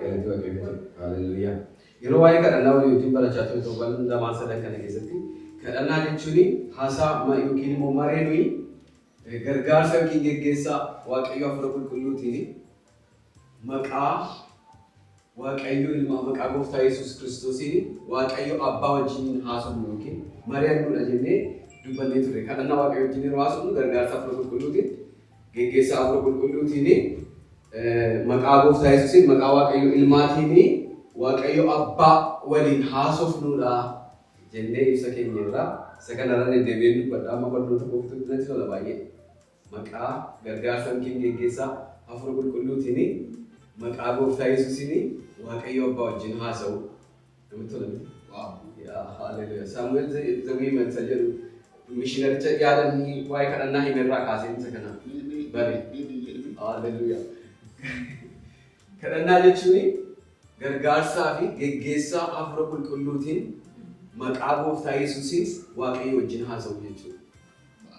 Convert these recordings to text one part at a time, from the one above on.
Galati Waaqayyoof haa ta'u. Haaleluyyaa. Yeroo waa'ee kadhannaa walii wajjin barachaa ture torban lamaan sadan kana keessatti kadhannaa jechuun haasaa yookiin immoo maree nuyi gargaarsa yookiin geggeessaa Waaqayyo Hafuura Qulqulluutiin maqaa Waaqayyo Ilmaa maqaa Gooftaa Yesuus Kiristoosiin Waaqayyo Abbaa wajjiniin haasofnu yookiin mari'annudha jennee dubbannee turre. Kadhannaa Waaqayyo wajjin yeroo haasofnu gargaarsa Hafuura Qulqulluutiin geggeessaa Hafuura Qulqulluutiin maqaa Gooftaa Yesuusiin maqaa Waaqayyo Ilmaatiin Waaqayyo Abbaa waliin haasofnudha jennee ibsa keenyerra. Isa kanarra deddeebi'een dubbadha amma barnoota kooftuutti natti tola baay'ee. Maqaa gargaarsa yookiin geggeessaa Hafuura Qulqulluutiin maqaa Gooftaa Yesuusiin Waaqayyo Abbaa wajjin haasa'u. Namatti tola miti? Yaa haaleluyyaa. Saamu'eel Zawiiman isa jedhu mishinaricha yaada inni waa'ee kadhannaa himerraa kaaseen isa kana bare. Haaleluyyaa. Kadhannaa jechuun gargaarsaa fi geggeessaa Hafuura Qulqulluutiin maqaa Gooftaa Yesuusiin Waaqayyo wajjin haasa'u jechuudha.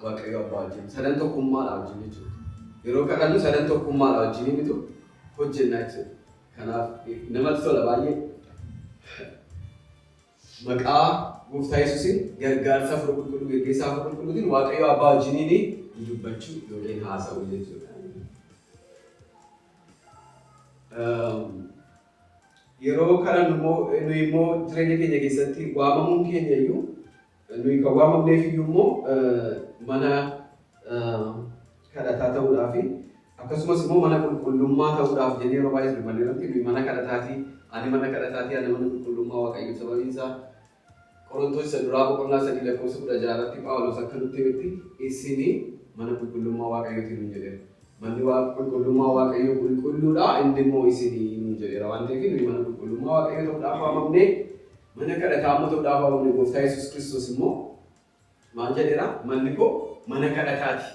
Waaqayyo Abbaa wajjin sadan tokkummaadha wajjin jechuudha. Yeroo kadhannu sadan tokkummaadha wajjin mitu hojjenna jechuudha. Kanaaf namatti tola baay'ee. Maqaa Gooftaa Yesuusiin gargaarsa Hafuura Qulqulluu geggeessaa Hafuura Qulqulluutiin Waaqayyo Abbaa wajjiniin dubbachuu yookiin haasa'uu jechuudha. Yeroo kadhannu immoo nuyi immoo jireenya keenya keessatti waamamuun keenya iyyuu Nuyi kan waamamneef iyyuu immoo mana kadhataa ta'uudhaaf akkasumas immoo mana qulqullummaa ta'uudhaaf jennee yeroo baay'ee dubbanne irratti nuyi mana kadhataati ani mana kadhataati ani mana qulqullummaa Waaqayyo sababiin isaa Qorontoos isa duraa boqonnaa 3 lakkoofsa 16 irratti Phaawulos akka nutti himetti isin mana qulqullummaa Waaqayyooti nuun jedheera. Manni qulqullummaa Waaqayyoo qulqulluudha inni immoo isinii nuun jedheera waan ta'eef nuyi mana qulqullummaa Waaqayyoo ta'uudhaaf waamamne. Mana kadhataa immoo ta'uudhaaf waamamne. Gooftaa Yesuus Kiristoos immoo maal jedheera? Manni koo mana kadhataati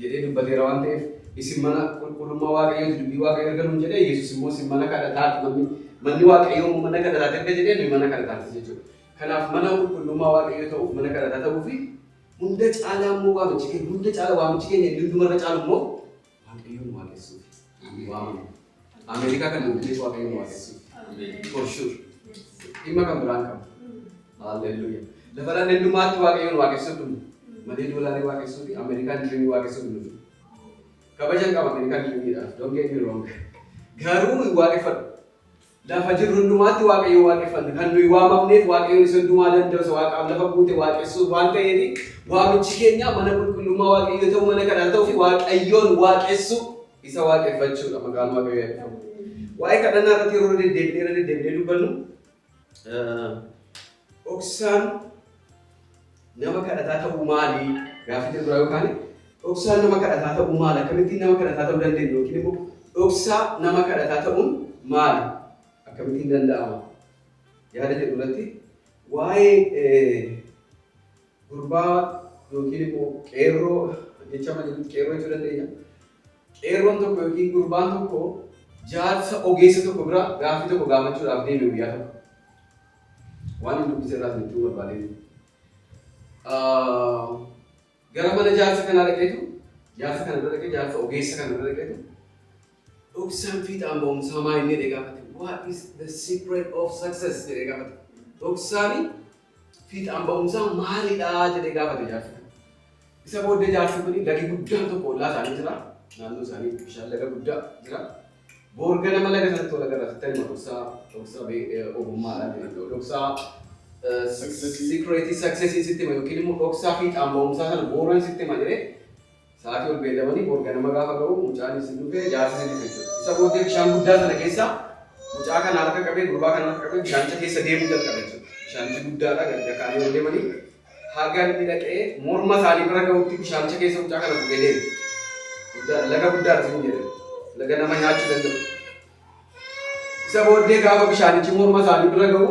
jedhee dubbateera waan ta'eef isin mana qulqullummaa Waaqayyooti dubbii Waaqayyoo erga nuun jedhee Yesuus immoo isin mana kadhataati manni Waaqayyoo immoo mana kadhataati erga jedhee nuyi mana kadhataati jechuudha. Kanaaf mana qulqullummaa Waaqayyoo ta'uuf mana kadhataa ta'uu fi hunda caalaa immoo waamichi keenya hunda caala waamichi keenya inni hundumarra caalu immoo Waaqayyoon waaqessuuf waamamne. Ameerikaa kan dhufneef Waaqayyoon waaqessuuf. For sure. Dhimma kan biraan qabu. Hallelujah. Lafa dhalli hundumaatti Waaqayyoon waaqessuuf dhufne. Malee doolaarii waaqessuu fi American dreamii waaqessuuf hin dhufne. Kabajan qaba American dreamiidhaaf. Don't get me wrong. Garuu nuyi waaqeffadhu. Lafa jirru hundumaatti Waaqayyoon waaqeffanna. Kan nuyi waamamneef Waaqayyoon isa hundumaa danda'u isa waaqaaf lafa guute waaqessuuf waan ta'eef waamichi keenya mana qulqullummaa Waaqayyoo ta'uu mana kadhaa ta'uu fi Waaqayyoon waaqessuu isa waaqeffachuudha maqaan Waaqayyoo eebbifamu. Waa'ee kadhannaa irratti yeroo deddeebinee irra deddeebinee dubbannu dhoksaan nama kadhataa ta'uu maali? Gaaffii jedhu biraa yookaan dhoksaan nama kadhataa ta'uu maali? Akkamittiin nama kadhataa ta'uu dandeenya? Yookiin immoo dhoksaa nama kadhataa ta'uun maali? Akkamittiin danda'ama? Yaada jedhu irratti waa'ee gurbaa yookiin immoo qeerroo jecha amma jedhutti qeerroo jechuu dandeenya. Qeerroon tokko yookiin gurbaan tokko jaarsa ogeessa tokko bira gaaffii tokko gaafachuudhaaf deeme guyyaa tokko. Waan hin dubbise irraa isinitti himuu barbaadeen. Gara mana jaarsa kanaa dhaqeetu jaarsa kana bira dhaqee jaarsa ogeessa kana bira dhaqeetu dhoksaan fiixaan ba'umsaa maa inni jedhee gaafate. "What is the secret of success?" jedhee gaafate. Dhoksaan fiixaan ba'umsaa maalidha jedhee gaafate jaarsa kana. Isa booddee jaarsi kun lagi guddaan tokko ollaa isaanii jira. Naannoo isaanii bishaan laga guddaa jira. Boor ganama laga sanatti wal agarra sitti hima dhoksaa ogummaadhaan dhoksaa secretii successii sitti hima yookiin immoo dhoksaa fiixaan ba'umsaa sana booran sitti hima jedhee sa'aatii ol beellamanii boor ganama gaafa ga'u mucaan isin dhufe jaarsi isin dhufe jechuudha. Isa booddee bishaan guddaa sana keessa mucaa kana harka qabee gurbaa kana harka qabee bishaanicha keessa deemuu jalqabe jechuudha. Bishaanichi guddaadha gadi dhaqanii ol deemanii haga inni dhaqee morma isaanii bira ga'utti bishaanicha keessa mucaa kana fuudhee deeme. Guddaadha laga guddaadha sin jedhe. Laga nama nyaachuu danda'u. Isa booddee gaafa bishaanichi morma isaanii bira ga'u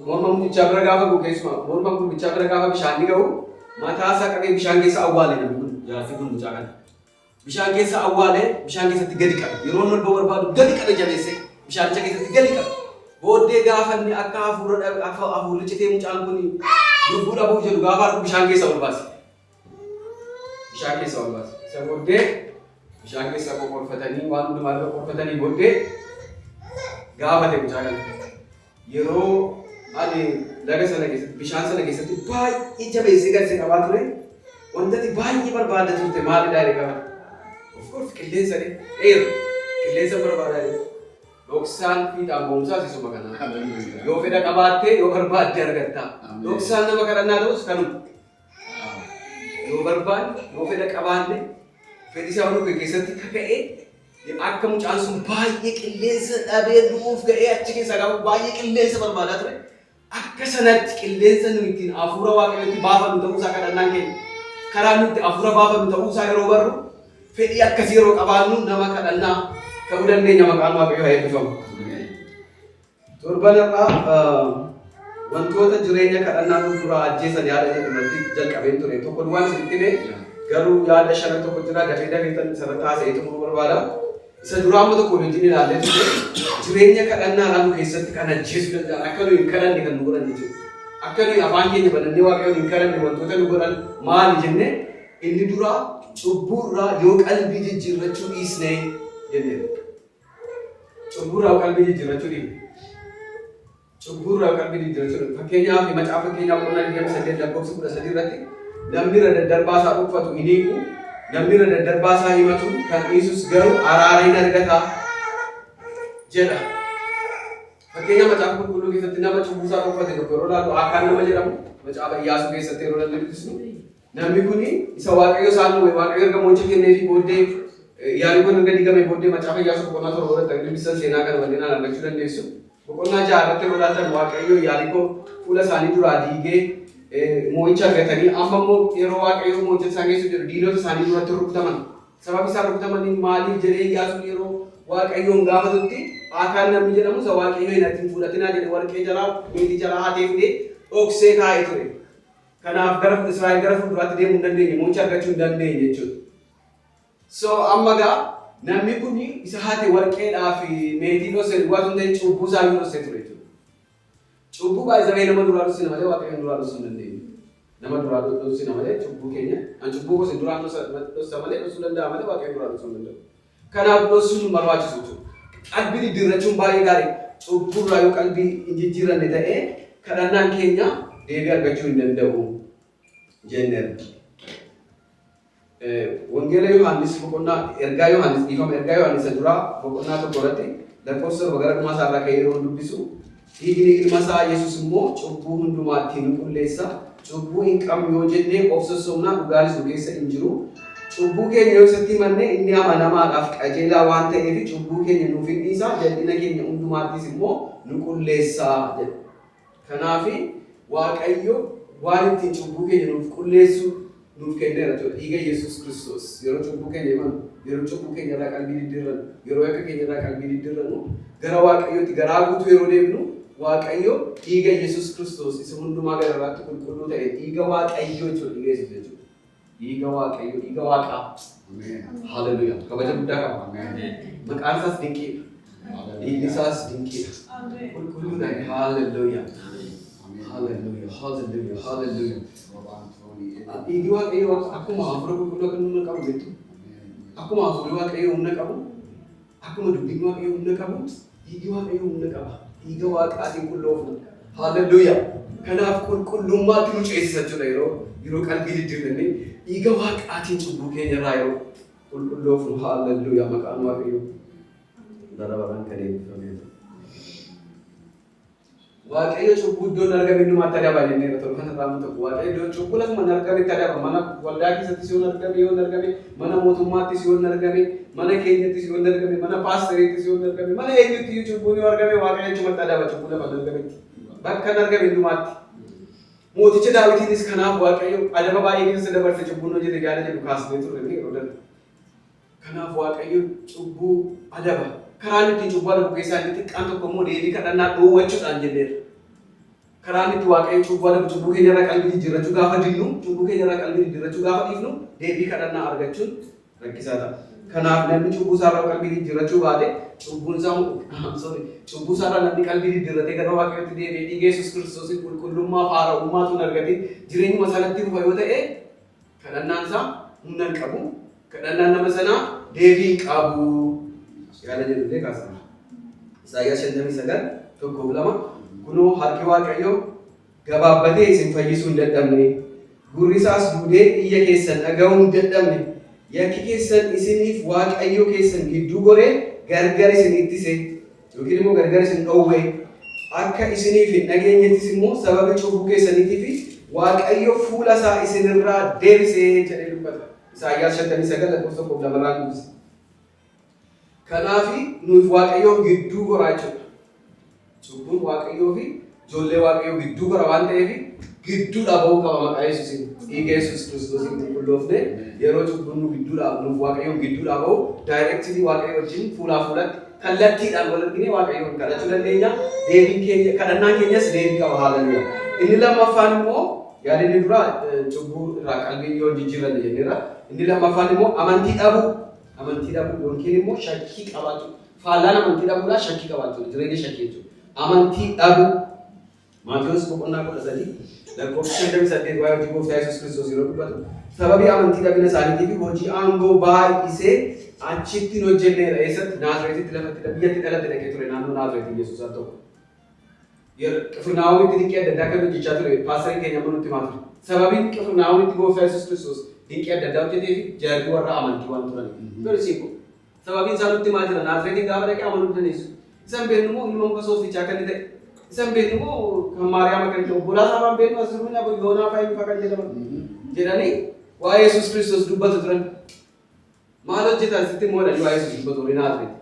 morma mucichaa bira gaafa ga'u keessumaa morma gurbichaa bira gaafa bishaanni ga'u mataa isaa qabee bishaan keessa awwaale namni kun jaarsi kun mucaa kana. Bishaan keessa awwaale bishaan keessatti gadi qabe. Yeroo inni ol ba'uu barbaadu gadi qabe jabeessee bishaanicha keessatti gadi qabe. Booddee gaafa inni akka hafuura hafuurri citee mucaan kun lubbuu dhabuuf jedhu gaafa argu bishaan keessa ol baase. Bishaan keessa ol baase. Isa booddee bishaan keessa qoqqorfatanii waan hundumaa irra qoqqorfatanii booddee Gaafate mucaa kana. Yeroo ani laga sana keessatti, bishaan sana keessatti baay'ee jabeessee gad si qabaa ture, wanta ati baay'ee barbaadda turte maalidha jedhee gaafate. Of course, qilleensa dhe. Air. Qilleensa barbaadaa jedhe. Dhoksaan fiixaan ba'umsaas isuma kana. Yoo fedha qabaattee, yoo barbaadde argatta. Dhoksaan nama kadhannaa ta'us kanuma. Yoo barbaanne, yoo fedha qabaanne, fedhi isaa nu keessatti kaka'ee, akka mucaan sun baay'ee qilleensa dhabee du'uuf ga'ee achi keessaa gaafa baay'ee qilleensa barbaadaa ture. Akka sanatti qilleensa nu ittiin hafuura Waaqayyootti baafannu ta'uusaa, kadhannaan keenya. Karaa nu itti hafuura baafannu ta'uusaa yeroo barru, fedhii akkasii yeroo qabaannu, nama kadhannaa ta'uu dandeenya. Maqaan Waaqayyoo haa eebbifamu. Torban irraa wantoota jireenya kadhannaa nu duraa ajjeesan yaada jedhu irratti jalqabeen ture. Tokko duwwaan isinitti hime, garuu yaada shanan tokko jira, dafee dafee tan isarratti haasa'ee xumuruu barbaada. Isa duraa amma tokko wajjin ilaallee ture, jireenya kadhannaadhaan nu keessatti kan ajjeesuu danda'an, akka nuyi hin kadhanne kan nu godhan jechuudha. Akka nuyi afaan keenya banannee Waaqayyoon hin kadhanne wantoota nu godhan maali jenne? Inni duraa cubbuurraa yoo qalbii jijjiirrachuu dhiisne jenne. Cubbuurraa qalbii jijjiirrachuu dhiifne. Cubbuurraa qalbii jijjiirrachuu dhiifne. Fakkeenyaaf, Macaafa Fakkeenyaa boqonnaa 28 lakkoofsa 13 irratti, "Namni irra daddarbaa isaa dhokfatu hin hiiku, namni irra daddarbaa isaa himatu kan dhiisus garuu araara hin argata" jedha. Fakkeenya Macaafa Qulqulluu keessatti nama cubbuu isaa dhokfate tokko yeroo ilaallu, Aakaan nama jedhamu, Macaafa Iyyaasuu keessatti yeroo dubbisnu, namni kuni isa Waaqayyo isaan uume, Waaqayyo erga mo'icha kenneefii booddee, Yaarikoon erga diigame booddee, Macaafa Iyyaasuu boqonnaa 7 irratti akka dubbisan seenaa kana bal'inaan argachuu dandeessu. Boqonnaa 6 irratti yeroo ilaaltan, Waaqayyo Yaarikoo fuula isaanii duraa diigee mo'icha argatanii, amma immoo yeroo Waaqayyo mo'icha isaan geessu jedhu diinota isaanii duratti rukutaman. Sababi isaan rukutamanii maaliif jedhee Iyyaasuun yeroo Waaqayyoon gaafatutti, Aakaan namni jedhamu isa Waaqayyo hin atiin fudhatinaa jedhe warqee jaraa, meetii jaraa hatee fidee dhoksee kaa'ee ture. Kanaaf gara Israa'el gara fuulduraatti deemuu hin dandeenye, mo'icha argachuu hin dandeenye jechuudha. So amma gaa namni kun isa hate warqeedhaa fi meetii dhoksee duwwaa sun ta'e, cubbuu isaa iyyuu dhoksee ture jechuudha. Cubbuu baay'ee nama duraa dhoksina malee Waaqayyoon duraa dhoksuu hin dandeenyu. Nama duraa dhoksina malee cubbuu keenya, an cubbuu gosa duraan dhoksa malee, dhoksuu danda'a malee Waaqayyoon duraa dhoksuu hin danda'u. Kanaaf dhoksuun nu barbaachisu jechuudha. Qalbii diddiirrachuun baay'ee gaarii. Cubbuurraa yoo qalbii hin jijjiiranne ta'ee, kadhannaan keenya deebii argachuu hin danda'u jenneerra. Wangeela Yohaannis boqonnaa, ergaa Yohaannis, dhiifama, ergaa Yohaannis isa duraa boqonnaa 1 irratti lakkoofsa 7 gara dhumaa isaarraa ka'ee yeroo dubbisu, "Dhiigni ilma isaa Yesuus immoo cubbuu hundumaatti nu qulleessa. Cubbuu hin qabnu yoo jennee of sossobnaa, dhugaanis nu keessa hin jiru. Cubbuu keenya yoo isatti himanne, inni amanamaadhaaf qajeelaa waan ta'eef cubbuu keenya nuuf hin dhiisa, jal'ina keenya hundumaattis immoo nu qulleessa" jedha. Kanaaf Waaqayyo waan ittiin cubbuu keenya nuuf qulleessu nuuf kenneera jechuudha. Dhiiga Yesuus Kiristoos yeroo cubbuu keenya himannu, yeroo cubbuu keenya irraa qalbii diddiirrannu, yeroo yakka keenya irraa qalbii diddiirrannu, gara Waaqayyootti garaa guutuu yeroo deemnu, Waaqayyo dhiiga Yesuus Kiristoos isa hundumaa gararraatti qulqulluu ta'e, dhiiga Waaqayyoo jechuudha, dhiiga Yesuus jechuudha. Dhiiga Waaqayyoo, dhiiga Waaqaa. Haleluuyaa. Kabaja guddaa qaba. Maqaan isaas dinqiidha. Dhiigni isaas dinqiidha. Qulqulluudha. Haleluuyaa. Haleluuyaa. Haleluuyaa. Haleluuyaa. Dhiigni Waaqayyoo akkuma hafuura qulqulluu akka humna qabu beektu. Akkuma hafuurri Waaqayyoo humna qabu, akkuma dubbiin Waaqayyoo humna qabu, dhiigni Waaqayyoo humna qaba. Dhiiga Waaqaatiin qulloofna. Haleluuyaa. Kanaaf qulqullummaatti nu ceesisa jechuudha, yeroo qalbii diddiirrannee dhiiga Waaqaatiin cubbuu keenya irraa yeroo qulqulloofnu. Haleluuyaa. Maqaan Waaqayyoo bara baraan kan eebbifamee. Waaqayyo cubbuu iddoon argame hundumaatti adaba jenneera torban irraa tokko. Waaqayyo iddoo cubbuu lafuma hin argametti adaba. Mana waldaa keessattis yoo hin argame, yoo hin argame, mana mootummaattis yoo hin argame, mana keenyattis yoo hin argame, mana paasteriittis yoo hin argame, mana eenyutti iyyuu cubbuun yoo argame, Waaqayyo achumatti adaba cubbuu lafa hin argametti. Bakka hin argame hundumaatti. Mooticha Daawitiinis kanaaf Waaqayyo adaba baay'ee keessa dabarse cubbuun hojjete yaada jedhu kaasnee turre yeroo darbe. Kanaaf Waaqayyo cubbuu adaba. Karaan ittiin cubbuu adabu keessaa inni xiqqaan tokko immoo deebii kadhannaa dhoowwachuudhaan jenneerra. Karaan itti Waaqayyo cubbuu adabu, cubbuu keenya irraa qalbii jijjiirrachuu gaafa dinnu, cubbuu keenya irraa qalbii jijjiirrachuu gaafa dhiifnu, deebii kadhannaa argachuun rakkisaa ta'a. Kanaaf namni cubbuu isaa irraa qalbii jijjiirrachuu baate, cubbuun isaa, sorry, cubbuu isaa irraa namni qalbii jijjiirratee gara Waaqayyootti deebi'ee dhiiga Yesuus Kiristoosiin qulqullummaa fi haara'ummaatu hin argatin jireenyuma sanatti fufa yoo ta'e, kadhannaan isaa humna hin qabu. Kadhannaan nama sanaa deebii hin qabu. Yaada jedhullee kaasna. Isaayyaas 59:1-2, kunoo harki Waaqayyoo gabaabbatee isin fayyisuu hin dadhabne, gurri isaas duudee iyya keessan dhaga'uu hin dadhabne. Yakki keessan isiniif Waaqayyo keessan gidduu goree gargar isin ittise yookiin immoo gargar isin dhowwe, akka isiniif hin dhageenyettis immoo sababii cubbuu keessaniitii fi Waaqayyo fuula isaa isinirraa deebisee jedhee dubbata. Isaayyaas 59 lakkoofsa 1-2rraa dubbise. Kanaafi nuuf Waaqayyoon gidduu goraa jechuudha. Cubbuun Waaqayyoo fi ijoollee Waaqayyoo gidduu gora waan ta'eef gidduudhaa ba'uu qaba maqaa Yesuusiin. Dhiiga Yesuus Kiristoosiin qulqulloofne yeroo cubbuun nu gidduudhaa nuuf Waaqayyoon gidduudhaa ba'u, directly Waaqayyo wajjin fuulaa fuulatti kallattiidhaan wal argine Waaqayyoon kadhachuu dandeenya. Deebiin keenya, kadhannaan keenyas deebii qaba. Haaleluyyaa. Inni lammaffaan immoo, yaadni duraa cubbuu irraa qalbii yoo jijjiirranne jenneerra. Inni lammaffaan immoo amantii dhabuu. Amantii dhabuu yookiin immoo shakkii qabaachuu. Faallaan amantii dhabuudhaa shakkii qabaachuu, jireenya shakkii jechuudha. Amantii dhabuu. Maatiyuus boqonnaa 13 lakkoofsa 58 waa'ee hojii gooftaa Yesuus Kiristoos yeroo dubbatu, sababii amantii dhabina isaaniitii fi hojii aangoo baay'isee achitti hin hojjenneedha. Eessatti? Naazreetitti, lafatti biyyatti dhalate dhaqee ture, naannoo Naazreetii Yesuus al tokko. Qifirnaahomitti dinqii adda addaa kan hojjechaa ture paastariin keenya amma nutti himaa ture. Sababiin Qifirnaahomitti gooftaa Yesuus Kiristoos dinqii adda addaa hojjetee fi jarri warra amantii waan turaniif. Very simple. Sababiin isaa nutti himaa jira. Naazreetiin gaafa dhaqee amanuu dandeessu. Isan beeknu immoo ilma muka sooftichaa akka inni ta'e. Isan beeknu immoo kan Maariyaam akka inni ta'e. Obbolaa isaa waan beeknu as jiru Yoonaa fa'a eenyu kan jedhaman jedhanii waa'ee Yesuus Kiristoos dubbatu turan. Maal hojjetan sitti immoo jedhanii waa'ee Yesuus dubbatu warri Naazreet.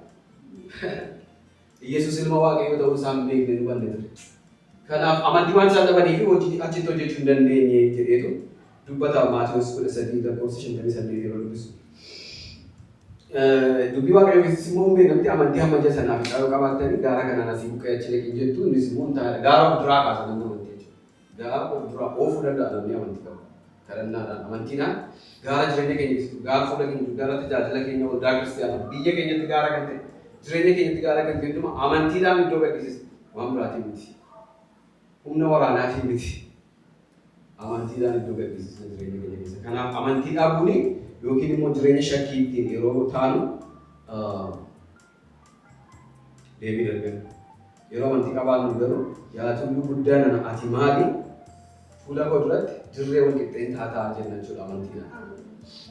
Yesuus ilma Waaqayyoo ta'uu isaan beekne hubanne ture. Kanaaf amantii waan isaan dhabanii fi hojii achitti hojjechuu hin dandeenye jedheetu dubbata Maatiyuus 13 lakkoofsa 58 yeroo dubbisu. Dubbii Waaqayyoo keessatti immoo hin beekamti, amantii hamma ija sanaa fi qaroo qabaattanii gaara kanaan asii buqqee achi dhaqi jettu, innis immoo hin taa'edha. Gaara of duraa kaasa namni amantii jechuudha. Gaara of duraa oofuu danda'a namni amantii qabu. Kadhannaadhaan, amantiidhaan gaara jireenya keenya keessatti, gaara fuula keenya jiru, gaara tajaajila keenya, waldaa kiristiyaanaa, biyya keenyatti gaara kan ta'e, jireenya keenyatti gaara kan ta'e hundumaa amantiidhaan iddoo gadhiisisa. Waan biraatiin miti. Humna waraanaatiin miti. Amantiidhaan iddoo gadhiisisa jireenya keenya keessa. Kanaaf amantii dhabuun yookiin immoo jireenya shakkii ittiin yeroo taanu deebii arganna. Yeroo amantii qabaannu garuu, yaa tulluu guddaa nana, ati maali? Fuula koo duratti dirree wal qixxeen taataa jenna jechuudha amantiidhaan.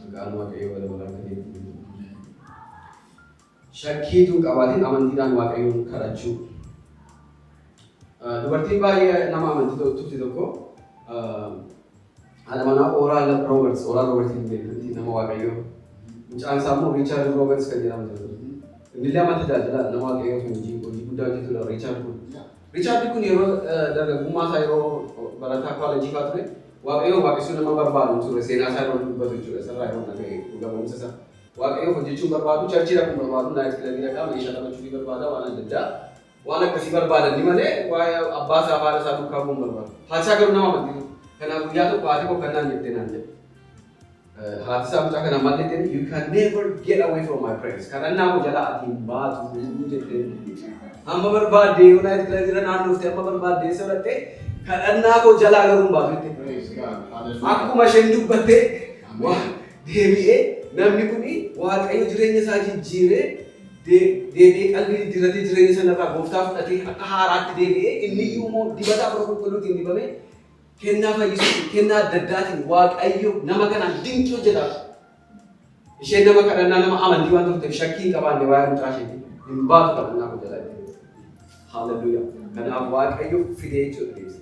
Maqaan Waaqayyoo bara baraan kan eebbifamu. Shakkiitu qabaatiin amantiidhaan Waaqayyoon kadhachuu. Dubartiin baay'ee nama amantii turte tokko, haadha manaa Ooraal Rooberts, Ooraal Rooberts hin beekamti, nama Waaqayyoo. Mucaan isaa immoo Riichaard Rooberts kan jedhamu ture. Innillee amma tajaajila nama Waaqayyoo fi hojii guddaa hojjetudha Riichaard kun. Riichaard kun yeroo dargaggummaa isaa, yeroo barataa kaalejii fa'aa ture, Waaqayyoon waaqessuu nama barbaadu ture, seenaa isaa yeroo dubbatu jechuudha, isarraa yeroo dhaga'e dhuga ba'umsa isaa. Waaqayyoof hojjechuu barbaadu, church dhaquu barbaadu, night club dhaqaa, meeshaa taphachuu barbaada, waan adda addaa. Waan akkasii barbaadan ni malee waa'ee abbaa isaa haadha isaa duukaa bu'uun barbaadu. Haati isaa garuu nama amantii turte. Kanaaf guyyaa tokko haati koo kannaan jettee naan jedhe. Haati isaa mucaa kana maal jetteen? "You can never get away from my prayers." Kadhannaa koo jalaa ati hin baatu jetteen. Hamma barbaaddee yoo night club irra naannofte, amma barbaaddee sodatte, kadhannaa koo jalaa garuu hin baatu jette. Praise God. Hallelujah. Akkuma isheen dubbattee waa deebi'ee namni kun Waaqayyo jireenya isaa jijjiiree, deebi'ee qalbii jijjiirratee, jireenya sanarraa gooftaa fudhatee, akka haaraatti deebi'ee, inni iyyuu immoo dibata Hafuura Qulqulluutiin dibamee, kennaa fayyisuutiin, kennaa adda addaatiin Waaqayyo nama kanaan dinqii hojjetaa. Isheen nama kadhannaa, nama amantii waan turteef shakkii hin qabaanne waa'ee mucaa isheetii, hin baatu kadhannaa koo jalaa jettee. Haaleluyyaa. Kanaaf Waaqayyo fidee jechuudha deebisa.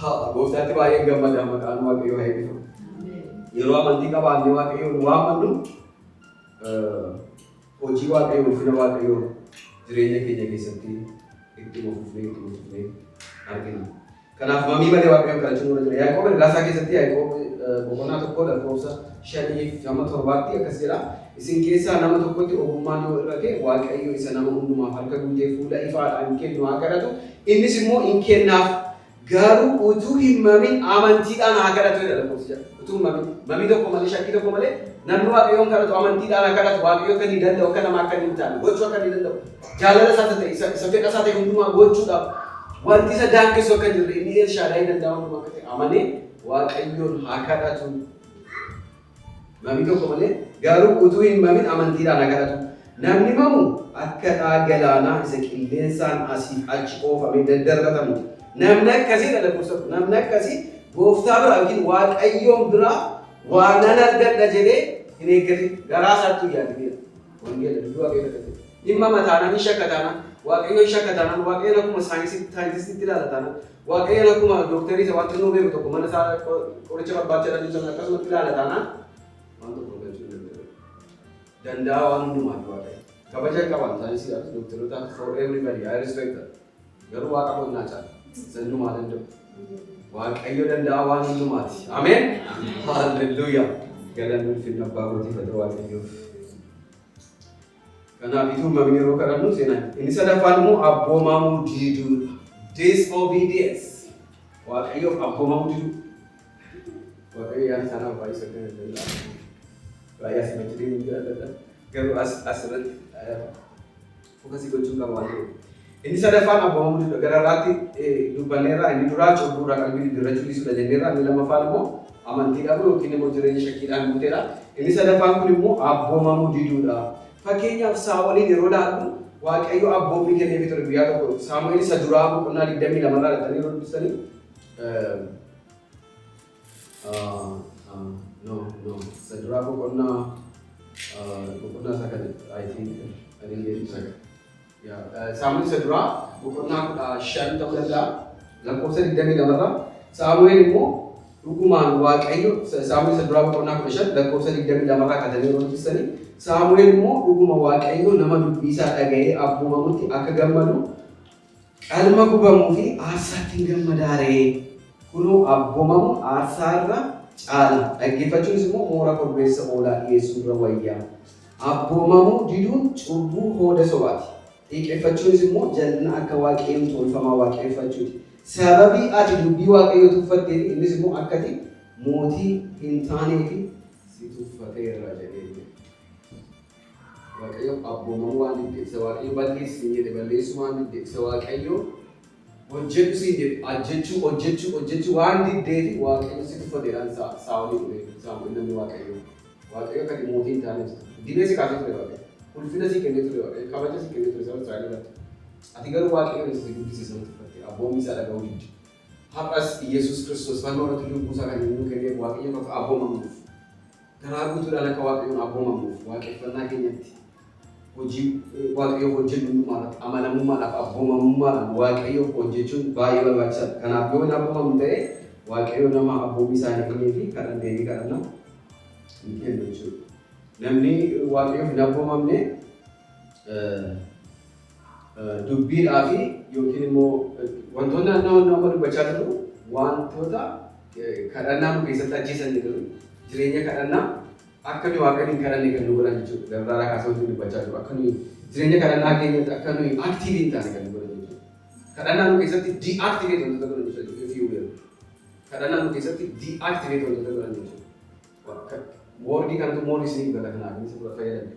Haa, gooftaatti baay'een gammada, maqaan Waaqayyoo haa eebbifamu. Yeroo amantii qabaannee Waaqayyoon waammannu, hojii Waaqayyoo, ulfina Waaqayyoo jireenya keenya keessatti ittuma fufnee argina. Kanaaf mamii malee Waaqayyoon kadhachuun nurra jira. Yaaqoob ergaa isaa keessatti, Yaaqoob boqonnaa 1 lakkoofsa 5 hamma 7tti akkas jedha. Isin keessaa nama tokkotti ogummaan yoo irrate, Waaqayyo isa nama hundumaaf harka guutee fuula ifaadhaan kennu haa kadhatu. Innis immoo in kennaaf. Garuu utuu hin mamin amantiidhaan haa kadhatu jedha lakkoofsi jedha. Utuu hin mamin. Mamii tokko malee, shakkii tokko malee namni Waaqayyoon kadhatu amantiidhaan haa kadhatu. Waaqayyo akka inni danda'u, akka nama akka inni hin taane gochuu akka inni danda'u, jaalala isaa ta'e, isa fedha isaa ta'e hundumaa gochuudhaaf wanti isa daangessu akka hin jirre, inni Elshaadaay danda'a hundumaa akka ta'e amanee Waaqayyoon haa kadhatu. Mamii tokko malee, garuu utuu hin mamin amantiidhaan haa kadhatu. Namni mamu akka dhagaa galaanaa isa qilleensaan asiif achi oofamee daddarbatamu. Namni akkasii dha lakkoofsa namni akkasii gooftaa biraa yookiin Waaqayyoon biraa waa nan argadha jedhee hin eeggatin, garaa isaatti yaadinidha. Wangeela dubbii Waaqayyoo akkasii. Dhimma mataanaan hin shakkataanaan, Waaqayyoon shakkataanaan, Waaqayyoon akkuma saayintistiitti ilaalataanaan, Waaqayyoon akkuma dooktarii isa waan xinnoo beeku tokko mana isaa qoricha barbaacha dhaluu sana akkasumatti ilaalataanaan waan tokko argachuu hin danda'u. Danda'a waan hundumaati Waaqayyo. Kabaja qaban saayinsiidhaaf, dooktarotaaf, for everybody, I respect that. Garuu Waaqa qonnaa caala. Isa hundumaa danda'u. Waaqayyo danda'a waan hundumaati. Ameen. Haalleluuyaa. Galanni ulfinni abbaa kootiif haa ta'u Waaqayyoof. Kanaaf ituu mamni yeroo kadhannu seenaa. Inni sadaffaan immoo abboomamuu diduudha. Disobedience. Waaqayyoof abboomamuu diduu. Waaqayyo yaada isaa nama baay'isuu akka danda'a. Baay'ee asii machi deemuu jaalladha. Garuu as asirratti focus gochuun qaba waan ta'eef. Inni sadaffaan abboomamuu diduudha. Gararraatti dubbanneerraa, inni duraa cubbuurraa qalbii diddiirrachuu dhiisuudha jenneerraa, inni lammaffaan immoo amantii dhabuu yookiin immoo jireenya shakkiidhaan guuteedha. Inni sadaffaan kun immoo abboomamuu diduudha. Fakkeenyaaf, Saa'oliin yeroo ilaallu, Waaqayyo abboommii kenneefii ture guyyaa tokko. Saamu'eel isa duraa boqonnaa 22 irraa dhaqxanii yeroo dubbistanii, no, no, isa duraa boqonnaa isaa kana, I think I didn't get it. Saamu'eel isa duraa boqonnaa 15 ta'uu danda'a. Lakkoofsa 22 irraa Saamu'eel immoo dhugumaan Waaqayyo, Saamu'eel isa duraa boqonnaa 15 lakkoofsa 22 irraa katanii yeroo dubbistanii, Saamu'eel immoo dhuguma Waaqayyo nama dubbii isaa dhaga'ee abboomamutti akka gammadu qalma gubamuu fi aarsaatti hin gammadaaree? Kunoo, abboomamuun aarsaa irra caala, dhaggeeffachuunis immoo moora korbeessa hoolaa dhiyeessuu irra wayyaa. Abboomamuu diduun cubbuu hooda sobaati. Xiiqeffachuunis immoo jal'ina akka waaqayyoon tolfamaa waaqeffachuuti. Sababii ati dubbii Waaqayyoo tuffatteef, innis immoo akka ati mootii hin taaneef si tuffateera jedhee. Waaqayyo abboomamuu waan diddeef, isa Waaqayyo balleessi siin jedhe balleessuu waan diddeef, isa Waaqayyo hojjedhu siin jedhe hojjechuu hojjechuu hojjechuu waan diddeef, Waaqayyo si tuffateedhaan Saa'olii dhufe Saamu'eel namni Waaqayyo. Waaqayyo akka ati mootii hin taaneef dibee si kaasee ture Waaqayyo. Ulfina sii kennee ture Waaqayyo. Kabaja sii kennee ture saba Israa'el irratti. Ati garuu Waaqayyoon isa si guddise sana tuffatte, abboommii isaa dhaga'uu didde. Har'as Yesuus Kiristoos fannoo irratti lubbuu isaa kan inni nuu kenneef Waaqayyo akka abboomamuuf. Garaa guutuudhaan akka Waaqayyoon abboomamuuf, waaqeffannaa keenyatti, hojii Waaqayyoof hojjennu hundumaa irratti amanamummaadhaaf abboomamummaadhaan Waaqayyoof hojjechuun baay'ee barbaachisaadha. Kanaaf yoo hin abboomamnu ta'e, Waaqayyo nama abboommii isaa hin eegnee fi kadhan deebii kadhannaa hin kennu jechuudha. Namni Waaqayyoof hin abboomamne dubbiidhaa fi yookiin immoo wantoonni nama dubbachaa jiru wantoota kadhannaa nu keessatti ajjeesan jedhu, jireenya kadhannaa akka nuyi Waaqayyoon hin kadhanne kan nu godhan jechuudha. Gargaaraa kaasee wanti dubbachaa jiru akka nuyi jireenya kadhannaa keenyatti akka nuyi active hin taane kan nu godhan jechuudha. Kadhannaa nu keessatti deactivate wantoota godhan jechuudha, if you will. Kadhannaa nu keessatti deactivate wantoota godhan jechuudha. Wordii kanatu more isinii gala, kanaaf inni isa fayyadame.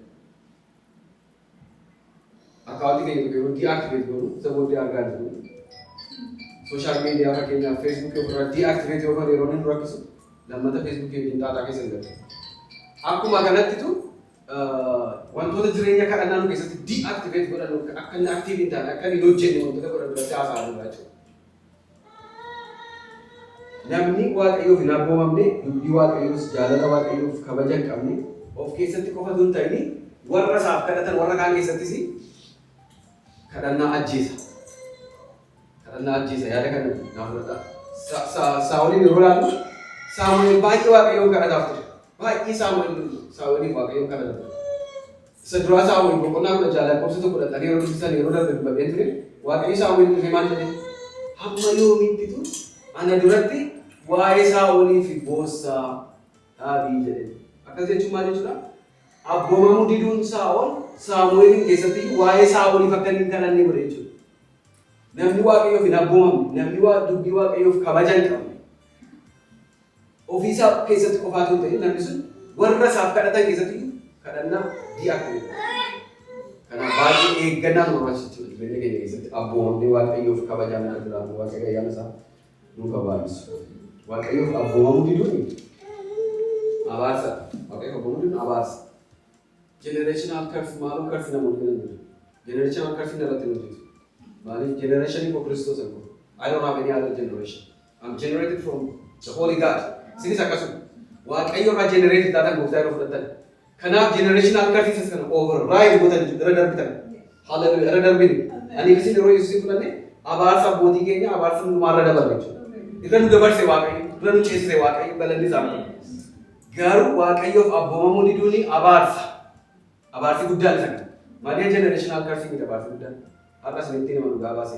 Akkaawwantii keenya tokko yeroo deactivate goonu isa booddee argaa jiru. Social media, fakkeenyaaf Feesbuukii ofirraa deactivate yoo goone, yeroo inni nu rakkisu lammata Feesbuukii wajjin xaaxaa keessa hin galu. Akkuma kanattitu wantoota jireenya kadhannaa nu keessatti deactivate godhan, akka inni active hin taane, akka inni hin hojjenne wantoota godhan duratti haasa'aa jirra jechuudha. Namni Waaqayyoof hin abboomamne, dubbii Waaqayyoos, jaalala Waaqayyoof kabaja hin qabne, of keessatti qofa osoo hin ta'in warra isaaf kadhatan warra kaan keessattis kadhannaa ajjeesa. Kadhannaa ajjeesa, yaada kana naaf fudhadhaa. Saa'oliin yeroo ilaallu, Saamu'eel baay'ee Waaqayyoon kadhataaf ture. Baay'ee Saamu'eel Saa'oliif Waaqayyoon kadhata ture. Isa duraa Saamu'eel boqonnaa 16 lakkoofsa 1 dhaqxanii yeroo dubbisan, yeroo darbe dubbadheen ture. Waaqayyo Saamu'eel dhufee maal jedhee? "Hamma yoomiittitu ana duratti waa'ee Saa'olii fi boossaa? Dhaabii" jedhee. Akkas jechuun maal jechuudha? Abboomamuu diduun Saa'ol Saamu'eeliin keessatti waa'ee Saa'oliif akka inni hin kadhanne godhe jechuudha. Namni Waaqayyoof hin abboomamne, namni dubbii Waaqayyoof kabaja hin qabne, ofiisaa keessatti qofaatu hin ta'in, namni sun warra isaaf kadhatan keessatti kadhannaa deactivate. Kanaaf baay'ee eeggannaa nu barbaachisa jechuudha. Jireenya keenya keessatti abboomamnee Waaqayyoof kabajaan akka jiraannu Waaqayyo ayyaana isaa nuuf haa baay'isu. Waaqayyoof abboomamuu diduun abaarsa. Waaqayyoof abboomamuu diduun abaarsa. Generational curse, maaloo curse namoonni jedhan jiru. Generational curse irratti hin hojjetu. Maaliif? Generation koo Kiristoos hin. I don't have any other generation. I'm generated from the Holy God. Isinis akkasuma. Waaqayyo irraa generated taatan gooftaa yeroo fudhattan. Kanaaf generational curse isa kana override gootan, irra darbitan. Hallelujah, irra darbine. Ani isin yeroo Yesuusin fudhanne abaarsa abbootii keenya, abaarsa hundumaa irra dabarre jechuudha. Irra nu dabarse Waaqayyo, irra nu ceesise Waaqayyo, galanni isaa. Garuu Waaqayyoof abboomamuu diduun abaarsa. Abaarsi guddaan isa kana. Malee generational curse miti abaarsi guddaan. Har'a isinitti nama dhugaa baase.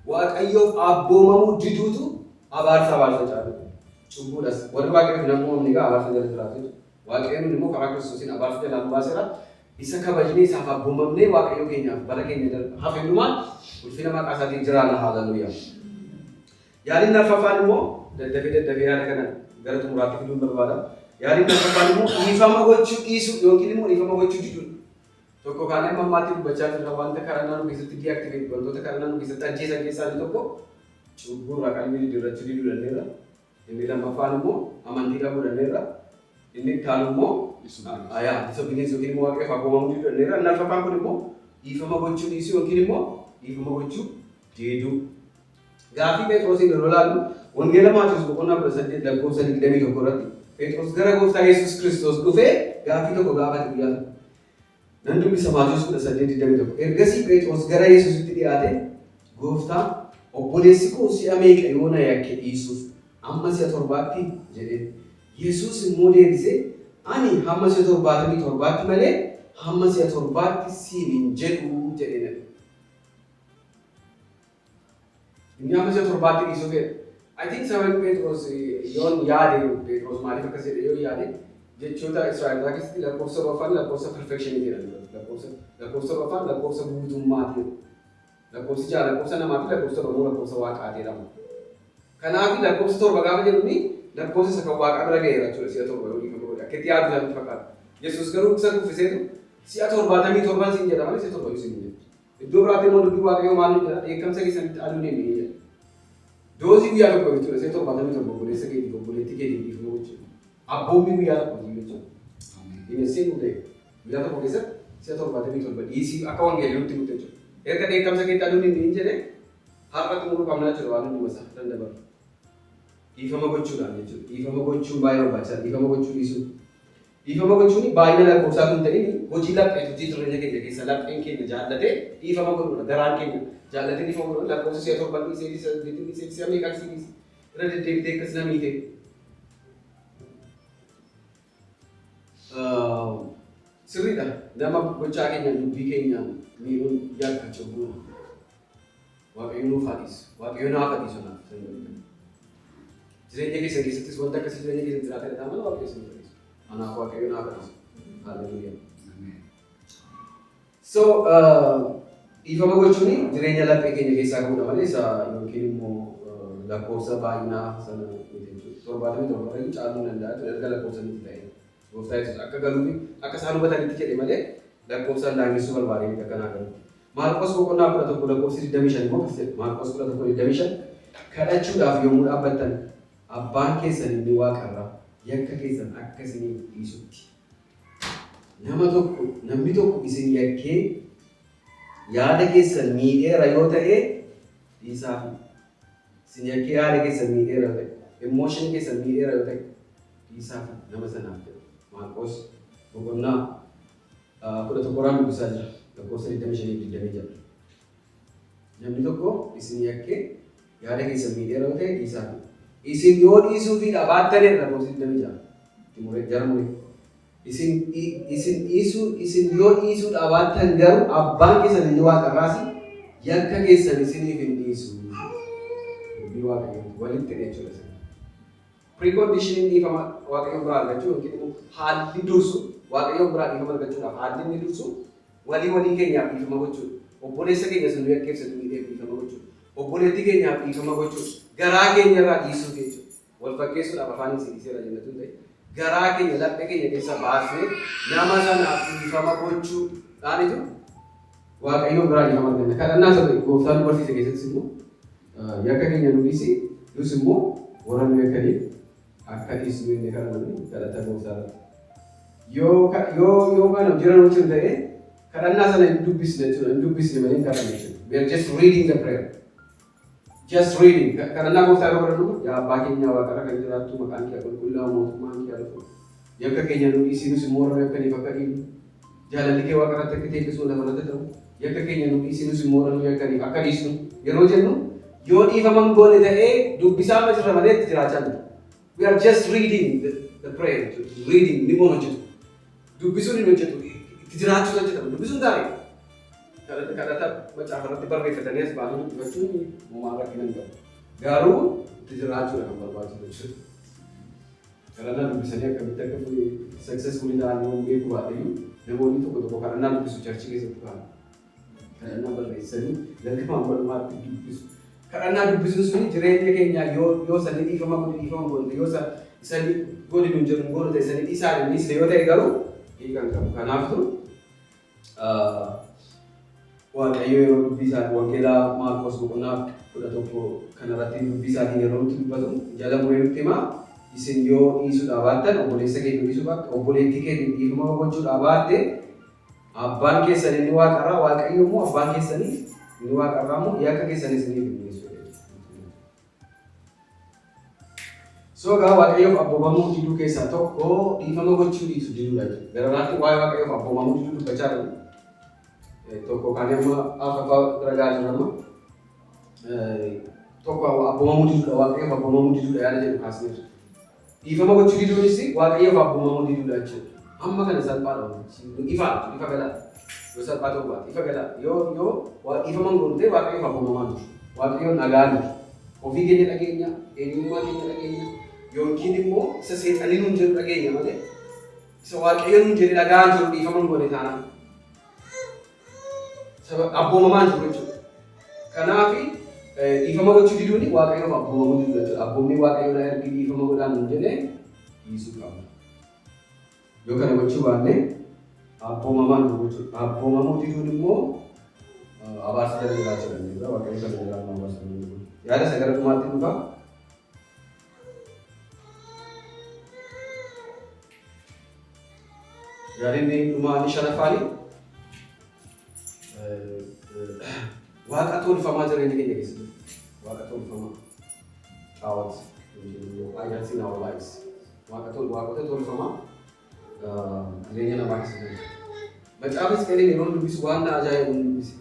Waaqayyoof abboomamuu diduutu abaarsa abaarsa caalu. Cubbuudhas. Warri Waaqayyoof hin abboomamne egaa abaarsa jala jiraatu jechuudha. Waaqayyoon immoo karaa Kiristoosiin abaarsa jalaa nu baaseera. Isa kabajnee isaaf abboomamnee Waaqayyo keenyaaf bara keenya hafe hundumaan ulfina maqaa isaatiin jiraanna. Haaleluyyaa. Yaaliin arfaffaan immoo, daddafee daddafee yaada kana gara xumuraatti fiduun barbaada. Yaaliin arfaffaan immoo dhiifama gochuu dhiisuu yookiin immoo dhiifama gochuu diduudha. Tokko kaanee amma ammaatti dubbachaa jirra, wanta kadhannaa nu keessatti deactivate, wantoota kadhannaa nu keessatti ajjeesan keessaa inni tokko cubbuu irraa qalbii diddiirrachuu diduu dandeerra. Inni lammaffaan immoo amantii dhabuu dandeerra. Inni itti aanu immoo ayaa disobedience yookiin immoo Waaqayyoof abboomamuu diduu dandeerra. Inni arfaffaan kun immoo dhiifama gochuu dhiisuu yookiin immoo dhiifama gochuu diduu. Gaaffii Phexrosiin yeroo ilaallu, Wangeela Maatiyus boqonnaa 18 lakkoofsa 21 irratti Phexros gara gooftaa Yesuus Kiristoos dhufee gaaffii tokko gaafate guyyaa tokko. Nan dubbisa, Maatiyus 18:21. Ergasii Phexros gara Yesuusitti dhiyaate, "Gooftaa, obboleessi koo si'a meeqa yoo na yakke dhiisuuf? Amma si'a torbaatti?" jedheen. Yesuus immoo deebisee, "Ani hamma si'a 77tti malee hamma si'a torbaatti siin hin jedhu" jedheen. Inni hamma si'a torbaatti dhiisuu fedha. I think sababni Phexros yoon yaade, Phexros maaliif akkas jedhe yoon yaade, jechoota Israa'elotaa keessatti lakkoofsa torbaffaan lakkoofsa perfection jedhama. Lakkoofsa torbaffaan lakkoofsa guutummaati. Lakkoofsi 6 lakkoofsa namaati, lakkoofsa 7 immoo lakkoofsa waaqaati jedhama. Kanaaf lakkoofsa 7 gaafa jedhu lakkoofsa isa kan waaqaa bira ga'eera jechuudha, si'a 7 yoo dhiifama godhe. Akka itti yaadu isaanitti fakkaata. Yesuus garuu isa kuffiseetu si'a 77 siin jedha malee si'a 7 siin hin jedhu. Iddoo biraatti immoo dubbii Waaqayyoo maal nu jedha? "Dheekkamsa keessanitti aduun hin jedha." Doozii guyyaa tokko jechuudha. Si'a 77 obboleessa keetiif, obboleettii keetiif dhiifama gochuudha. Abboommii guyyaa tokko jechuudha. In a single day. Guyyaa tokko keessatti si'a 77 dhiisii akka wangeelli nutti himutti jechuudha. Erga dheekkamsa keetti aduun hin jedhe, har'a xumuruu qabna jechuudha, waan hunduma isaa dandabaru. Dhiifama gochuudhaan jechuudha. Dhiifama gochuun baay'ee barbaachisaadha. Dhiifama gochuu dhiisuu. Dhiifama gochuun baay'ina lakkoofsaa kan ta'in hojii laphee, hojii jireenya keenya keessa lapheen keenya jaallatee dhiifama godhuudha. Garaan keenya jaallatee dhiifama godhuudha. Lakkoofsa si'a torban dhiisee, si'a saddeetiin dhiisee, si'a meeqaan si dhiise, irra deddeebitee akkas na miite. Sirriidha. Nama gochaa keenyaan, dubbii keenyaan miidhuun yakka, cubbuudha. Waaqayyo nuuf haa dhiisu. Waaqayyo naaf haa dhiisu naaf. Jireenya keessan keessattis wanta akkasii jireenya keessan jiraatee dha malee Waaqayyo isin dhiisu. Anaaf Waaqayyo naaf haa dhiisu. Hallelujah. So dhiifama gochuun jireenya laphee keenya keessaa qabudha malee isa yookiin immoo lakkoofsa baay'inaa sana miti jechuudha. 77 irra caaluu hin danda'a jechuudha erga lakkoofsa miti ta'e. Gooftaa Yesuus akka galuufi akka isaan hubatanitti jedhe malee lakkoofsaan daangessuu barbaadee miti akka naa galutti. Maarqos boqonnaa 11 lakkoofsi 25 immoo akkas jedha. Maarqos 11:25, "Kadhachuudhaaf yommuu dhaabbattan, abbaan keessan inni waaqarraa yakka keessan akka isiniif dhiisutti, nama tokko namni tokko isin yakkee yaada keessan miidheera yoo ta'e dhiisaafi." Isin yakkee yaada keessan miidheera yoo ta'e, emotion keessan miidheera yoo ta'e, dhiisaafi nama sanaaf jedha. Maarqos boqonnaa 11raan dubbisaa jira. Lakkoofsa 25 fi 26. Namni tokko isin yakkee yaada keessan miidheera yoo ta'e dhiisaafi. Isin yoo dhiisuufii dhabaattanidha, lakkoofsa 26. Itti muree jara muree. Isin yoo dhiisuu dhabaattan garuu abbaan keessan inni waaqarraas yakka keessan isiniif hin dhiisu. Dubbii Waaqayyooti walitti hidhe jechuudha. Preconditioning dhiifama Waaqayyoon biraa argachuu yookiin immoo haalli dursu, Waaqayyoon biraa dhiifama argachuudhaaf haalli inni dursu walii walii keenyaaf dhiifama gochuudha. Obboleessa keenya sun yakkeef sun miidheef dhiifama gochuudha. Obboleettii keenyaaf dhiifama gochuudha. Garaa keenya irraa dhiisuu jechuudha. Wal fakkeessuudhaaf afaan isin dhiiseera jennatu hin ta'e. Garaa keenya, laphee keenya keessaa baasnee nama sanaaf dhiifama gochuudhaanitu Waaqayyoon biraa dhiifama arganna. Kadhannaa isa gooftaan nu barsiise keessattis immoo yakka keenya nu dhiisi, nus immoo warra nu yakkaniif akka dhiisnu inni kadhannu kadhata gooftaa irratti. Yoo kana jiran hojjetu ta'e, kadhannaa sana hin dubbisne jechuudha. Hin dubbisne malee hin kadhanne jechuudha. We are just reading the prayer. Just reading. Kadhannaa Gooftaa yeroo kadhannu, "Yaa Abbaa keenya waaqarra kan jiraattu, maqaan kee qulqullaa'u, mootummaan kee dhufu. Yakka keenya nu dhiisi, nus immoo warra yakkaniif akka dhiifnu. Jaalalli kee waaqarratti akka teessisu lafarratti ta'u. Yakka keenya nu dhiisi, nus immoo warra nu yakkaniif akka dhiisnu" yeroo jennu, yoo dhiifaman goone ta'ee, dubbisaa amma jirra malee itti jiraachaa jirra. We are just reading the prayer. Reading ni moon hojjetu. Dubbisuun hin hojjetu. Itti jiraachuun hojjetama. Dubbisuun gaarii. Kadhata macaafa irratti barreeffatanii as baanii dubbifachuun homaa rakkina hin qabu. Garuu itti jiraachuudha kan barbaachisu jechuudha. Kadhannaa dubbisanii akkamitti akka successfully ta'an yoo beeku baatee, namoonni tokko tokko kadhannaa dubbisu, church keessatti ba'an. Kadhannaa barreessanii jalqabaan barumaatti dubbisu. Kadhannaa dubbisuun suni jireenya keenya yoo sanii dhiifama godhi, dhiifama godhi, yoo isanii godhi nu jedhu godhu ta'e, sanii dhiisaa dhiisne yoo ta'e garuu hiika hin qabu. Kanaafuu Waaqayyo yeroo dubbii isaa Wangeelaa Maarqos boqonnaa 11 kanarratti dubbii isaatiin yeroo nutti dubbatu, jala muree nutti himaa: isin yoo dhiisuudhaa baattan, obboleessa kee dhiisuu baatte, obboleettii kee dhiifama gochuudhaa baatte, abbaan keessan inni waaqarraa, Waaqayyo immoo abbaan keessanii inni waaqarraa immoo yakka keessan isiniif hin dhiisu. So egaa Waaqayyoof abboomamuu diduu keessaa tokko dhiifama gochuu dhiisu diduudha jechuudha. Gara biraatti waa'ee Waaqayyoof abboomamuu diduu dubbachaa jiru. Tokko kan amma afuraffaa bira gahaa jirru amma. Tokko abboomamuu diduudha, Waaqayyoof abboomamuu diduudha yaada jedhu kaasneerra. Dhiifama gochuu diduunis Waaqayyoof abboomamuu diduudha jechuudha. Amma kana salphaadha wantichi. Ifaadha, ifa galaa. Yoo salphaa ta'uu baate ifa galaa. Yoo dhiifama hin goone ta'e, Waaqayyoof abboomamaa jiru. Waaqayyoon dhagaa jiru. Ofii keenya dhageenya, eenyummaa keenya dhageenya, yookiin immoo isa seexanii nuun jedhu dhageenya malee isa Waaqayyo nuun jedhe dhagaa jiru dhiifama hin goone taanaan. Saba abboomamaa jiru jechuudha. Kanaaf dhiifama gochuu diduun Waaqayyoof abboomamuu diduu jechuudha. Abboommii Waaqayyoo ergi dhiifama godhaa nuun jedhee dhiisuu qabna. Yoo kana gochuu baanne abboomamaa jiru jechuudha. Abboomamuu diduun immoo abaarsa jala jiraachuu dandeenya. Waaqayyo kana jiraannu abaarsa jala jiru. Yaada isa gara dhumaatti dhufa. Yaadni dhumaa inni shanaffaani waaqa tolfamaa jireenya keenya keessatti. Waaqa tolfamaa. Xaawat. Idols in our lives. Waaqota tolfamaa jireenya namaa keessatti jiru. Macaafa Hisqi'eeliin yeroo dubbisu waan na ajaa'ibu hin dubbise.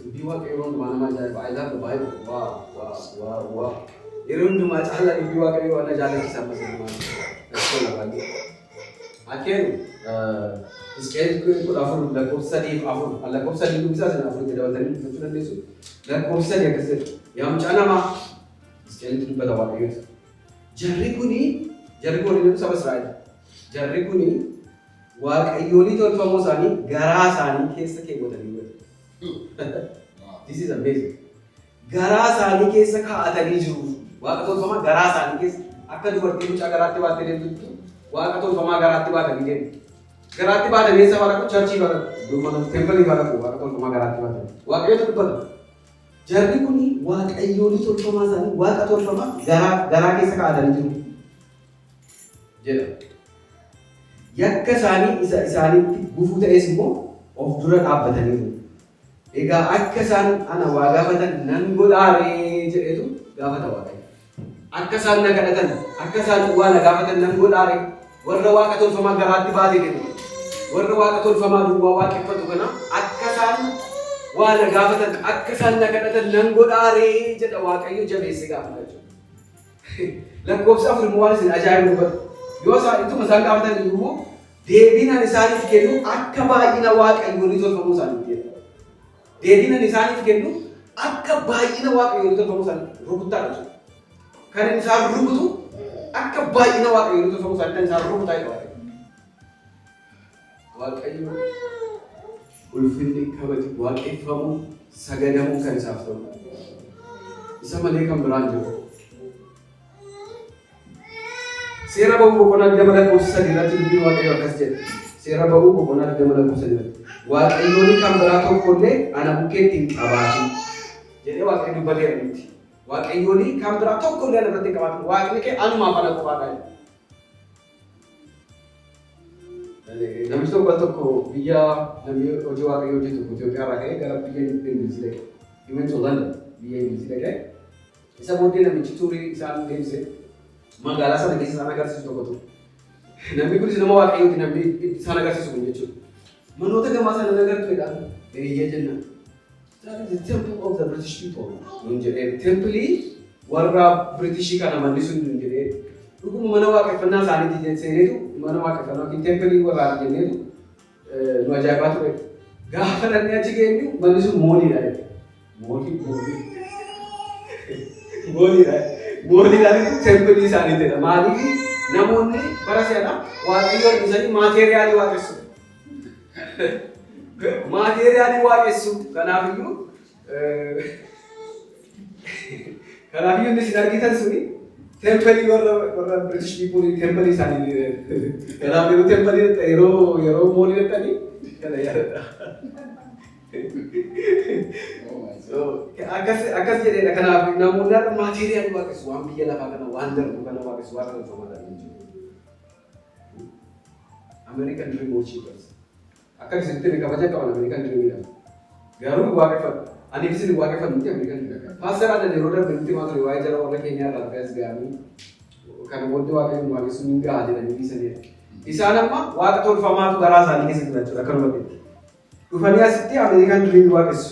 Dubbii Waaqa yeroo hundumaa nama ajaa'iba. I love the Bible. Wow. Yeroo hundumaa caalaa dubbii Waaqayyoo waan na jaalachisa ammas hundumaa. Natti tola baay'ee. Akkeen Hisqi'eel 14 lakkoofsa 3 fi 4, lakkoofsa 3 dubbisaa, isin 4 itti dabaltanii dubbifachuu dandeessu. Lakkoofsa 3 akkas jedha. "Yaa mucaa namaa," Hisqi'eelitti dubbata Waaqayyooti. Jarri kuni saba Israa'el. "Jarri kuni waaqayyoolii tolfamoo isaanii garaa isaanii keessa keewwatanii jiru." This is amazing. Garaa isaanii keessa kaa'atanii jiru. Waaqa tolfamaa garaa isaanii keessa, akka dubartii mucaa garaatti baattee deemtutti waaqa tolfamaa garaatti baatanii deemu. Garaatti baatanii eessa baadhaqu? Church baadhaqu. Iddoo mana temple baadhaqu, waaqa tolfamaa garaatti baatanii. Waaqayyotu dubbata. Jarri kuni waaqayyoolii tolfamaa isaanii, waaqa tolfamaa garaa keessa kaa'atanii jiru jedha. "Yakka isaanii isa isaanitti gufuu ta'es immoo of dura dhaabbataniiru. Egaa akka isaan ana waa gaafatan nan godhaaree?" jedheetu gaafata Waaqayyo. Akka isaan na kadhatan, akka isaan waa na gaafatan nan godhaaree? Warra waaqa tolfamaa garaatti baatee deemu, warra waaqa tolfamaa duwwaa waaqeffatu kana, akka isaan waa na gaafatan, akka isaan na kadhatan nan godhaaree jedha Waaqayyo jabeessee gaafata jechuudha. Lakkoofsa 4 immoo waan isin ajaa'ibu dubbata. Yoo isaan ittuma isaan gaafatan immoo, "Deebiin ani isaaniif kennu akka baay'ina waaqayyoolii tolfamuu isaaniif" jedha. Deebiin ani isaaniif kennu akka baay'ina waaqayyoolii tolfamuu isaaniif rukuttaa jechuudha. Kan inni isaan rukutu akka baay'ina waaqayyoolii tolfamuu isaanii kan isaan rukutaa jedha Waaqayyo. Waaqayyo ulfinni, kabaji, waaqeffamuu, sagadamuu kan isaaf ta'u. Isa malee kan biraan jiru. Seera Ba'uu boqonnaa 20 lakkoofsa 3 irratti dubbii Waaqayyo akkas jedha. Seera Ba'uu boqonnaa 20 lakkoofsa 3 irratti. "Waaqayyoonni kan biraa tokkollee ana bukkeetti hin qabaatin" jedhee Waaqayyo dubbateera nutti. Waaqayyoonni kan biraa tokkollee ana biratti hin qabaatin. Waaqni kee anumaaf ana qofaadha jedha. Namichi tokko al tokko biyya, namni hojii Waaqayyoo hojjetu tokko Itoophiyaa irraa ka'ee gara biyya Ingilizii dhaqe. He went to London, biyya Ingilizii dhaqee. Isa booddee namichi tuurii isaan deemse magaalaa sana keessa isaan agarsiisu tokko ture. Namni kunis nama Waaqayyooti, namni isaan agarsiisu kun jechuudha. "Manoota gamaa sana agartuudha?" "Eeyyee," jenna. "That is the temple of the British people," nun jedhee. "Templii warra Britishii kana manni sun," nun jedhee. Dhuguma mana waaqeffannaa isaaniitti seeneetu, mana waaqeffannaa yookiin templii warraati jenneetu nu ajaa'ibaa ture. Gaafa dhaqnee achi geenyu manni sun malliidha jedhe. Mallii, mallii. Malliidha. Malliidhaan templii isaaniitidha. Maaliif? Namoonni bara seera Waaqayyoon dhiisanii materialii waaqessu. Materialii waaqessu. Kanaafiyyuu inni isin argitan suni templii warra British people, templii isaanii. Kanaaf yeroo templii, yeroo mallii dhaqxanii kana yaadadha. So, akkas akkas jedheedha. Kanaaf namoonni har'a materialii waaqessu, waan biyya lafaa kana, waan darbu kana waaqessu, waaqa tolfamaadhaan jechuudha. American Dream worshippers. Akka isinitti kabaja qaban American Dreamidha. Garuu waaqeffatu. Ani isin waaqeffatu miti American Dream. Pastor Adan yeroo darbe nutti himaa ture waa'ee jara warra keenyaa irraa dhufee as ga'anii kana booddee Waaqayyoon waaqessuun hin ga'a jedhanii dhiisaniidha. Isaan amma waaqa tolfamaatu garaa isaanii keessa jira jechuudha akkanumatti. Dhufanii asitti American Dream waaqessu.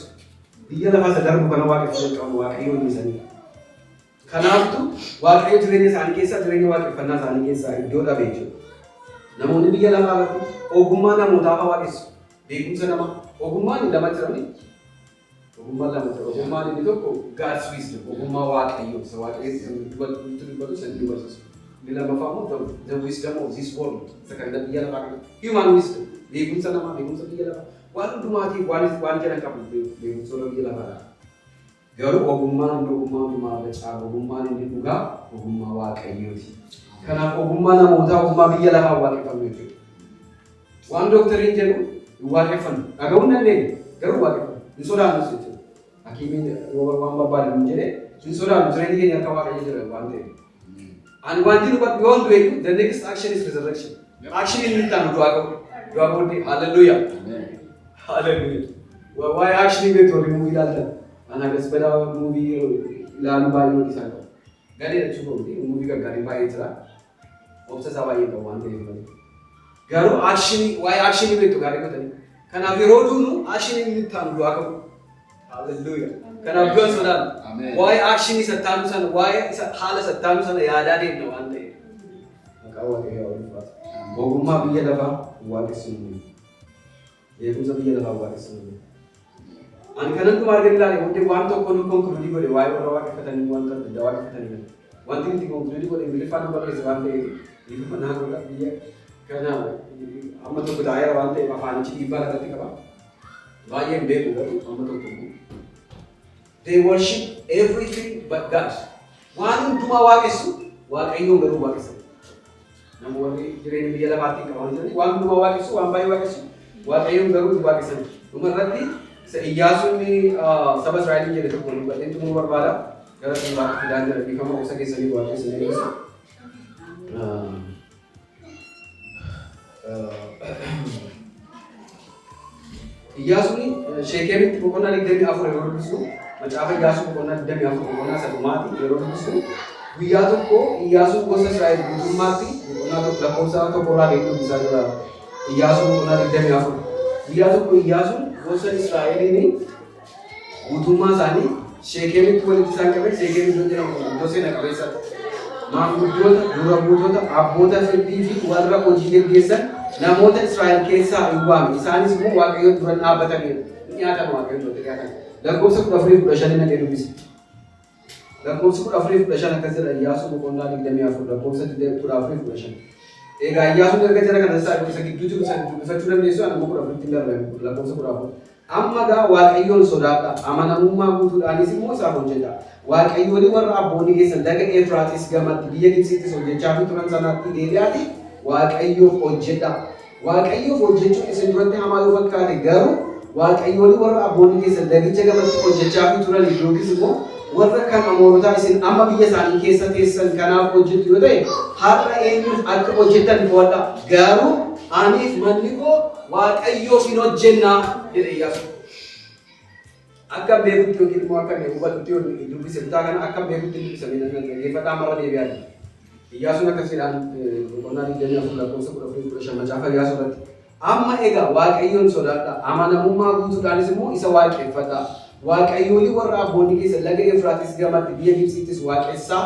Biyya lafaa isa darbu kana waaqessuu jalqaban, Waaqayyoon dhiisanii. Kanaaftu Waaqayyo jireenya isaanii keessaa, jireenya waaqeffannaa isaanii keessaa iddoo dhabe jechuudha. Namoonni biyya lafaa irratti ogummaa namootaa fa'aa waaqessu. Beekumsa namaa. Ogummaan lama jirani. Ogummaan lama jira. Ogummaan inni tokko God's wisdom. Ogummaa Waaqayyoo. Isa Waaqayyo dubbatu dubbatu, isa inni barsiisu. Inni lammaffaa immoo the wisdom of this world. Isa kan biyya lafaa kana. Human wisdom. Beekumsa namaa, beekumsa biyya lafaa. Waan hundumaatiif waan jedhan qabu beekumsa biyya lafaadha. Garuu ogummaan inni ogummaa hundumaa irra caalu, ogummaan inni dhugaa, ogummaa Waaqayyooti. Kanaaf ogummaa namootaa, ogummaa biyya lafaa waaqeffannu jechuudha. Waan dooktariin jedhu hin waaqeffannu. Dhaga'uu hin dandeenye, garuu waaqeffannu. Hin sodaannus jechuudha. Hakiimiin waan barbaade hin jedhee hin sodaannu, jireenyi keenya harka Waaqayyo jira waan ta'eef. Ani wanti nu yoon du'e, the next action is resurrection. Action inni itti aanu du'aa qabu. Du'aa booddee, hallelujah. Hallelujah. Waa'ee actionii beektu warri movie ilaaltan. Ana agas badaa movie ilaaluu baay'ee hojii isaa qabu. Gadee jechuu qabu, movie gaggaarii baay'ee jira. Obsa isaa baay'ee qabu waan ta'eef malee. Garuu actionii, waa'ee actionii beektu gaarii godhanii. Kanaaf yeroo duunu actionii inni itti aanu du'aa qabu. Hallelujah. Kanaaf du'a sodaannu. Waa'ee actionii sattaanu sana, waa'ee haala sattaanu sana yaadaa deemna waan ta'eef. Maqaa Waaqayyoo ulfaatu. Ogummaa biyya lafaa waaqessinu. Beekumsa biyya lafaa waaqessinu. Ani kanan dhuma argan ilaale booddee waan tokko nu conclude godhe waa'ee warra waaqeffatanii, wanta adda addaa waaqeffatanii kana. Wanti nuti conclude godhe Ingiliffaan nu barreesse waan ta'eef dhiifama naa godha, biyya kana amma tokko taa'eera waan ta'eef afaanichi dhiibbaa irratti qaba. Baay'ee hin beeku, garuu amma tokko immoo. They worship everything but God. Waan hundumaa waaqessu, Waaqayyoon garuu waaqessan. Nama warri jireenya biyya lafaatti qaban jirani waan hundumaa waaqessu, waan baay'ee waaqessu, Waaqayyoon garuu hin waaqessan. Dhuma irratti isa Iyyaasuun saba Israa'eliin jedhe tokko dubbadheen xumuruu barbaada. Gara xumuraatti fidaan jira, dhiifama obsa keessanii waaqessan eegsu. Iyyaasuun Sheekemitti boqonnaa 24 yeroo dubbisu, macaafa Iyyaasuu boqonnaa 24, boqonnaa isa dhumaati yeroo dubbisu, guyyaa tokko Iyyaasuun gosa Israa'el guutummaatti, boqonnaa tokko lakkoofsa tokko irraa ka'ee dubbisaa jira. Iyyaasuu boqonnaa 24. Guyyaa tokko Iyyaasuun gosa Israa'eliin guutummaa isaanii Sheekemitti walitti isaan qabe. Sheekem iddoo jedhamu kun iddoo seena qabeessa. Maanguddoota, dura buutota, abboota firdii fi warra hojii geggeessan namoota Israa'el keessaa hin waame. Isaanis immoo Waaqayyoon dura dhaabbataniiru. Hin dhiyaatan, Waaqayyoon duratti dhiyaatan. Lakkoofsa 14 15 naqee dubbise. Lakkoofsi 14 15 akkas jedha: Iyyaasuu boqonnaa 24 lakkoofsa 14 15. Egaa Iyyaasuun erga jara kana isaa isa gidduu jiru sana dubbifachuu dandeessu, ani immoo 14tti hin darbe, lakkoofsa 14. "Amma gaa Waaqayyoon sodaadha, amanamummaa guutuudhaanis immoo isaaf hojjedha. Waaqayyoolii warra abboonni keessan laga Efraaxiis gamatti biyya Gibsiittis hojjechaa fi turan sanaatti deebi'aati Waaqayyoof hojjedha. Waaqayyoof hojjechuun isin duratti hamaa yoo fakkaate garuu, waaqayyoolii warra abboonni keessan lagicha gamatti hojjechaa fi turan yookiis immoo warra kan Amoorotaa isin amma biyya isaanii keessa teessan kanaaf hojjettu yoo ta'e, har'a eenyuuf akka hojjettan fo'adha. Garuu Aniif manni koo Waaqayyoof hin hojjennaa jedhe Iyyaasuun. Akka beekutti yookiin immoo akka hubatutti yoo dubbise kutaa kana akka beekutti dubbisame nan dhaggeeffadhaa marra deebi'aa jira. Iyyaasuun akkas jedhaan boqonnaa 24 lakkoofsa 14 15 macaafa Iyyaasuu irratti. Amma egaa Waaqayyoon sodaadhaa, amanamummaa guutuudhaanis immoo isa waaqeffadhaa. Waaqayyoolii warra abboonni keessa laga Efraaxiis gamatti biyya Gibxiittis waaqessaa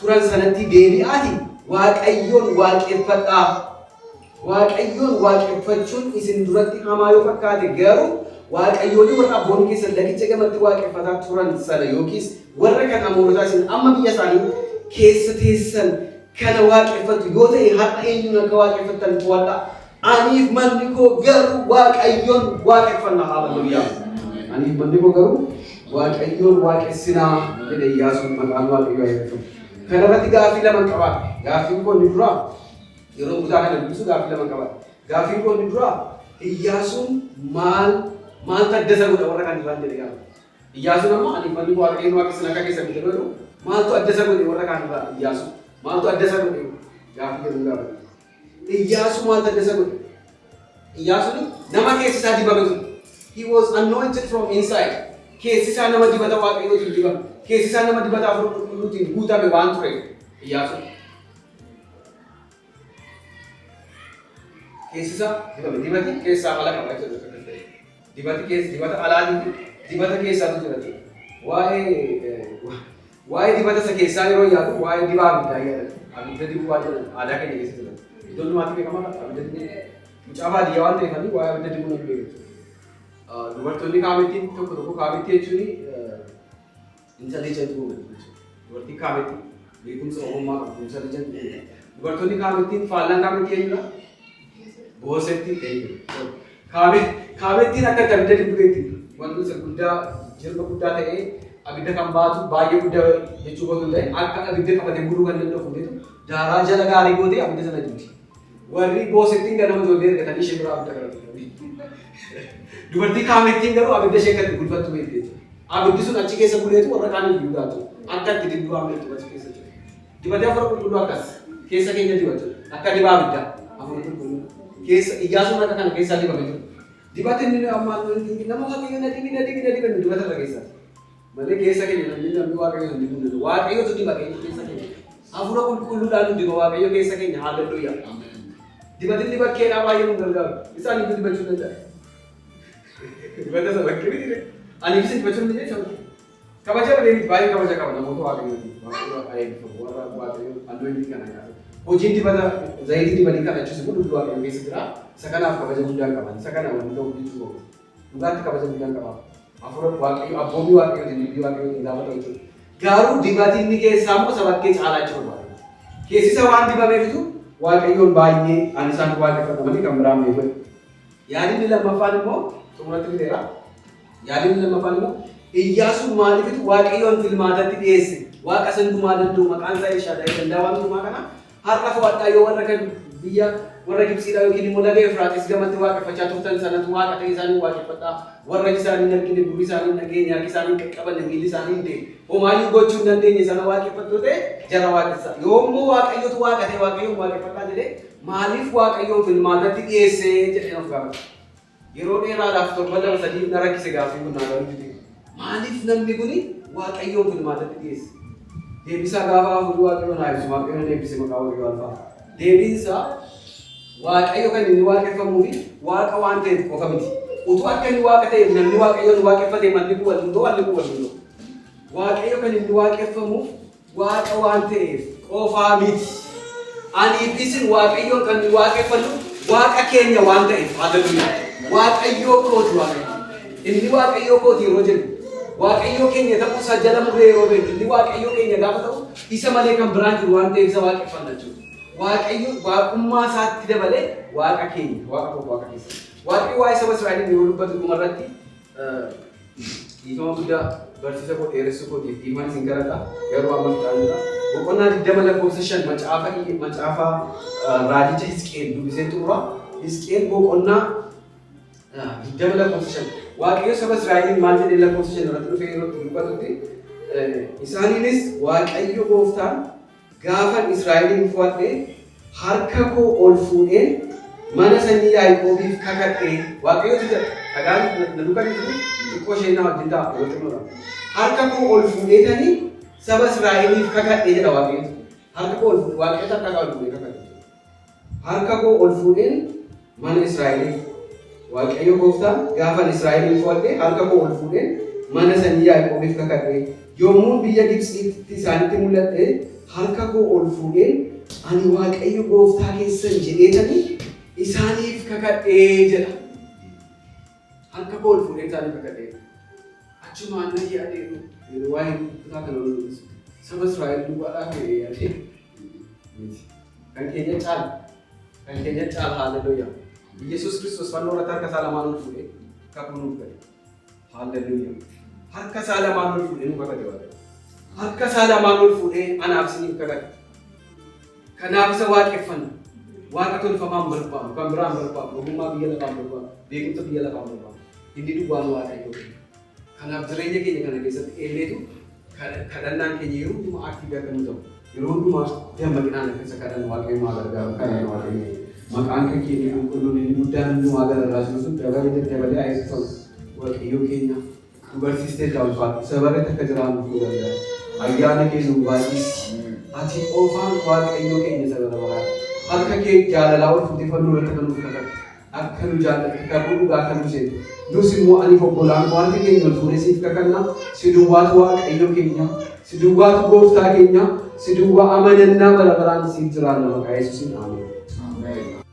turan sanatti deebi'aati Waaqayyoon waaqeffadhaa. Waaqayyoon waaqeffachuun isin duratti hamaa yoo fakkaate garuu waaqayyoolii warra abboonni keessan lagicha gamatti waaqeffataa turan sana yookiis warra kan Amoorotaa isin amma biyya isaanii keessa teessan kana waaqeffatu yoo ta'e har'a eenyuun akka waaqeffattan to'adhaa. Aniif manni koo garuu Waaqayyoon waaqeffanna. Haaleluyyaa. Aniif manni koo garuu Waaqayyoon waaqessinaa jedhe Iyyaasuun maqaan Waaqayyoo haa eebbifamu. Kanarratti gaaffii lama qabaadha. Gaaffiin koo inni duraa yeroo kutaa kana dubbisu gaaffii lama qabaadha. Gaaffiin koo inni duraa Iyyaasuun maal maaltu adda isa godha warra kan irraan jedhe gaafa. Iyyaasuun amma aniif manni koo Waaqayyoon waaqessina akka keessa miti jedhu maaltu adda isa godhe warra kaan irraa Iyyaasuun maaltu adda isa godhe gaaffii jedhu gaafata. Iyyaasuu maaltu adda isa godhe? Iyyaasuun nama keessi isaa dibame ture. He was anointed from inside. Keessi isaa nama dibata Waaqayyootiin dibame. Keessi isaa nama dibata Hafuura Qulqulluutiin guutame waan tureef Iyyaasuun. Keessi isaa dibame. Dibati keessaa ala qaba jechuudha. Dibati keessa dibata alaatii fi dibata keessaatu jira jechuudha. Waa'ee dibata isa keessaa yeroo yaadu waa'ee dibaa abiddaa yaadatu. Abidda dibuu waan jedhan aadaa keenya keessa jira. Iddoon dhumaatti beekamaadha. Abidda dibuu. Mucaa baadiyyaa waan ta'eef waa'ee abidda dibuu nan beeku. Dubartoonni kaamettiin tokko tokko kaamettii jechuun intelligent woman jechuudha. Dubartiin kaamettii beekumsa ogummaa qabdu intelligent woman. Dubartoonni kaamettiin faallaan kaamettii eenyudha? Boosetti eenyudha? Kaamettiin akka itti abidda dibdu beekti. Wanti isa guddaa jirma guddaa ta'ee abidda kan baatu baay'ee guddaa jechuu osoo hin ta'in akka abidda qabatee buluu kan danda'u fuudheetu daaraa jala gaarii gootee abidda sana dibdi. Warri boosettiin ganama ijoollee ergatanii ishee biraa abidda kadhatu. Dubartii kaamettiin garuu abidda ishee akka itti bulfattu beekti jechuudha. Abiddi sun achi keessa buleetu warra kaaniif dibdaa jechuudha. Akka itti dibdu waan beektu achi keessa jiru. Dibatee Hafuura Qulqulluu akkas keessa keenya diba jechuudha. Akka dibaa abiddaa Hafuura Qulqulluu. Keessa Iyyaasuun akka kana keessaa dibame jiru. Dibata inni amma nama Waaqayyo na dibi na dibi na dibi dibata irra keessaati. Malee keessa keenya namni Waaqayyo hin dibuu danda'u. Waaqayyotu diba keenya keessa keenya. Hafuura Qulqulluudhaan nu diba Waaqayyo keessa keenya. Haaleluyyaa. Dibatinni bakkeedhaa baay'ee nu gargaaru. Isaan iyyuu dibachuu danda'a. Dibata isa bakkee miti. Ani ibsa dibachuu hin dandeenye. Kabaja malee miti baay'ee kabaja qaba namoota Waaqayyooti. Waaqayyo haa eebbifamu warra Waaqayyo anointing kana kaase. Hojiin dibata zayitii dibanii kadhachuus immoo dubbii Waaqayyo keessa jira. Isa kanaaf kabaja guddaa qaban. Isa kana wanti ta'u jechuu qabu. Dhugaatti kabaja guddaa qaba. Hafuura Waaqayyo abboomii Waaqayyootiin dubbii Waaqayyootiin gaafa ta'u jechuudha. Garuu dibatinni keessaa immoo isa bakkee caalaa jechuu barbaada. Keessi isa waan dibameefitu Waaqayyoon baay'ee ani isaan waaqeffadha malee kan biraan beeku. Yaadinni lammaffaan immoo xumuratti fideera. Yaadinni lammaffaan immoo Iyyaasuun maaliifitu Waaqayyoon filmaatatti dhiyeesse? Waaqa isa hundumaa danda'u maqaan isaa Elshaadaay danda'a waan hundumaa kana har'a fo'adhaa yoo warra kan biyya warra Gibxiidhaa yookiin immoo laga Efraaxiis gamatti waaqeffachaa turtan sanatu waaqa ta'e isaanii waaqeffadhaa. Warra iji isaanii hin argine, gurri isaanii hin dhageenye, harki isaanii hin qaqqabanne, miilli isaanii hin deemne. Homaayyuu gochuu hin dandeenye sana waaqeffattu ta'e jara waaqessa. Yoommoo Waaqayyotu waaqa ta'e Waaqayyoon waaqeffadhaa jedhee maaliif Waaqayyoon filmaatatti dhiyeesse jedhee of gaafata. Yeroo dheeraadhaaf torban lama sadii na rakkise gaaffii kun naa galuu dide. Maaliif namni kuni Waaqayyoon filmaatatti dhiyeesse? Deebisaa gaafa hafuurri Waaqayyoon haa ibsu Waaqayyoon eebbise maqaa Waaqayyoo alfaa. Deebiinsaa Waaqayyo kan inni waaqeffamuu fi Waaqa waan ta'eef qofa miti. Utuu akka inni Waaqa ta'eef namni Waaqayyoon waaqeffate manni kun wal hin ta'u, halli kun wal hin ta'u. Waaqayyo kan inni waaqeffamuuf Waaqa waan ta'eef qofaa miti. Anii fi isin Waaqayyoon kan nu waaqeffannu Waaqa keenya waan ta'eef. Haleluuyaa. Waaqayyoo kooti Waaqayyo. Inni Waaqayyoo kooti yeroo jennu Waaqayyoo keenya ta'uu isaa jala murree yeroo beeknu inni Waaqayyoo keenya gaafa ta'u isa malee kan biraan jiru waan ta'eef isa waaqeffanna jechuudha. Waaqayyo waaqummaa isaatti dabalee Waaqa keenya, Waaqa tokko Waaqa keessa. Waaqni waa'ee saba Israa'eliin yeroo dubbatu dhumarratti dhiifama guddaa barsiisa koo dheeressuu kootiif dhiifama isin kadhadha. Garuu amma fixaan jira. Boqonnaa 20 lakkoofsa 5 macaafa raajicha Hisqeel dubbiseen xumura. Hisqeel boqonnaa 20 lakkoofsa 5. Waaqayyo saba Israa'eliin maal jedhee lakkoofsa 5 irratti dhufee yeroo itti dubbatutti isaaniinis Waaqayyo gooftaan gaafan Israa'eliin fo'adhe harka koo ol fuudheen Mana sanyii Yaaqoobiif kakadhee. Waaqayyotu jedha. Dhagaan na duukaa jirtu xiqqoo ishee na wajjin ta'a yeroo xinnoodha. Harka koo ol fuudheetanii saba Israa'eliif kakadhee jedha Waaqayyotu. Harka koo ol fuudhee, Waaqayyotu harka isaa ol fuudhee kakate. Harka koo ol fuudheen mana Israa'eliif, Waaqayyo gooftaan gaafan Israa'eliin fo'adhe harka koo ol fuudheen mana sanyii Yaaqoobiif kakadhe. Yommuun biyya Gibxiitti isaanitti mul'adhe harka koo ol fuudheen ani Waaqayyo gooftaa keessan jedheetani isaaniif kakadhe jedha. Harka koo ol fuudheen isaaniif kakadhe. Achumaan nan yaade, yeroo waa'ee kutaa kana ol dubbisu, saba Israa'el duwwaadhaa ka'e yaade miti. Kan keenya caala. Kan keenya caala, haalleluuyaa. Yesuus Kiristoos fannoo irratti harka isaa lamaan ol fuudhee kakuu nuuf gale. Haalleluuyaa. Harka isaa lamaan ol fuudhee nu kakate Waaqayyo. Harka isaa lamaan ol fuudhee anaaf isiniif kakate. Kanaaf isa waaqeffanna. Waaqa tolfamaa hin barbaadu, kan biraa hin barbaadu, ogummaa biyya lafaa hin barbaadu, beekumsa biyya lafaa hin barbaadu. Inni duwwaan Waaqayyoo. Kanaaf jireenya keenya kana keessatti eelleetu kadhannaan keenya yeroo hundumaa active akka nu ta'u, yeroo hundumaa dammaqinaan akka isa kadhannu Waaqayyo nu haa gargaaru. Kadhannu Waaqayyo. Maqaan kan keenya qulqulluun inni guddaan hundumaa gararraa jiru sun dabalee daddabalee haa eebbifamu. Waaqayyo keenya nu barsiistee ulfaadhu. Isa barretti akka jiraannuuf nu gargaara. Ayyaana kee nu baay'isi. Ati qofaan Waaqayyo keenya isa bara baraati. Harka kee jaalalaa ol fuutee fannoo irratti akka nuuf kakadhu. Akka nu jaallattu kakuu dhugaa akka nu seentu. Nus immoo ani obbolaan koo harka keenya ol fuunee siif kakanna. Si duwwaatu Waaqayyo keenya. Si duwwaatu gooftaa keenya. Si duwwaa amanannaa bara baraan siif jiraanna maqaa Yesuusiin, ameen. Ameen.